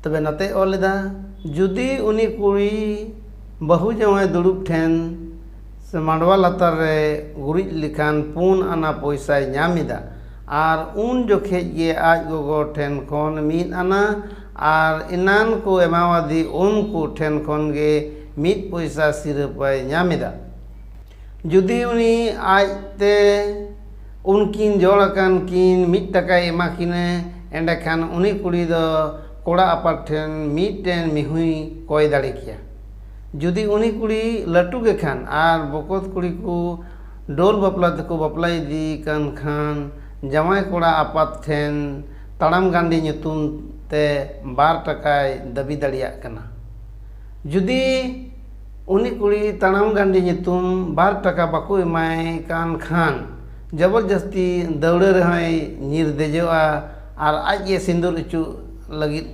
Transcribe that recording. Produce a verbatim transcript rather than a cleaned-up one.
ᱛᱚᱵᱮ ᱱᱚᱛᱮ ᱚᱞ ᱮᱫᱟ, ᱡᱩᱫᱤ ᱩᱱᱤ ᱠᱩᱲᱤ ᱵᱟᱹᱦᱩ ᱡᱟᱶᱟᱭ ᱫᱩᱲᱩᱵ ᱴᱷᱮᱱ ᱥᱮ ᱢᱟᱰᱣᱟ ᱞᱟᱛᱟᱨ ᱨᱮ ᱜᱩᱨᱤᱡ ᱞᱮᱠᱷᱟᱱ ᱯᱩᱱ ᱟᱱᱟ ᱯᱚᱭᱥᱟᱭ ᱧᱟᱢ ᱮᱫᱟ, ᱟᱨ ᱩᱱ ᱡᱚᱠᱷᱮᱡ ᱜᱮ ᱟᱡ ᱜᱚᱜᱚ ᱴᱷᱮᱱ ᱠᱷᱚᱱ ᱢᱤᱫ ᱟᱱᱟ ᱟᱨ ᱮᱱᱟᱱ ᱠᱚ ᱮᱢᱟᱣᱟᱫᱮ ᱩᱱᱠᱩ ᱴᱷᱮᱱ ᱠᱷᱚᱱ ᱜᱮ ᱢᱤᱫ ᱯᱚᱭᱥᱟ ᱥᱤᱨᱟᱹᱯᱟᱭ ᱧᱟᱢ ᱮᱫᱟ᱾ ᱡᱩᱫᱤ ᱩᱱᱤ ᱟᱡᱛᱮ ᱩᱱᱠᱤᱱ ᱡᱚᱲ ᱟᱠᱟᱱ ᱠᱤᱱ ᱢᱤᱫ ᱴᱟᱠᱟᱭ ᱮᱢᱟ ᱠᱤᱱᱟ, ᱮᱸᱰᱮᱠᱷᱟᱱ ᱩᱱᱤ ᱠᱩᱲᱤ ᱫᱚ ᱠᱚᱲᱟ ᱟᱯᱟᱛ ᱴᱷᱮᱱ ᱢᱤᱫᱴᱮᱱ ᱢᱤᱦᱩᱭ ᱠᱚᱭ ᱫᱟᱲᱮ ᱠᱮᱭᱟ᱾ ᱡᱩᱫᱤ ᱩᱱᱤ ᱠᱩᱲᱤ ᱞᱟᱹᱴᱩ ᱜᱮ ᱠᱷᱟᱱ ᱟᱨ ᱵᱚᱠᱚᱛ ᱠᱩᱲᱤ ᱠᱚ ᱰᱚᱞ ᱵᱟᱯᱞᱟ ᱛᱮᱠᱚ ᱵᱟᱯᱞᱟ ᱤᱫᱤᱭᱮ ᱠᱟᱱ ᱠᱷᱟᱱ, ᱡᱟᱶᱟᱭ ᱠᱚᱲᱟ ᱟᱯᱟᱛ ᱴᱷᱮᱱ ᱛᱟᱲᱟᱢ ᱜᱟᱱᱰᱤ ᱧᱩᱛᱩᱢ ᱛᱮ ᱵᱟᱨ ᱴᱟᱠᱟᱭ ᱫᱟᱹᱵᱤ ᱫᱟᱲᱮᱭᱟᱜ ᱠᱟᱱᱟ᱾ ᱡᱩᱫᱤ ᱩᱱᱤ ᱠᱩᱲᱤ ᱛᱟᱲᱟᱢ ᱜᱟᱱᱰᱤ ᱧᱩᱛᱩᱢ ᱵᱟᱨ ᱴᱟᱠᱟ ᱵᱟᱠᱚ ᱮᱢᱟᱭ ᱠᱟᱱ ᱠᱷᱟᱱ, ᱡᱚᱵᱚᱨᱡᱚᱥᱛᱤ ᱫᱟᱹᱣᱲᱟᱹ ᱨᱮᱦᱚᱸᱭ ᱧᱤᱨ ᱫᱮᱡᱚᱜᱼᱟ ᱟᱨ ᱟᱡ ᱜᱮ ᱥᱤᱸᱫᱩᱨ ᱚᱪᱚᱜ ᱞᱟᱹᱜᱤᱫ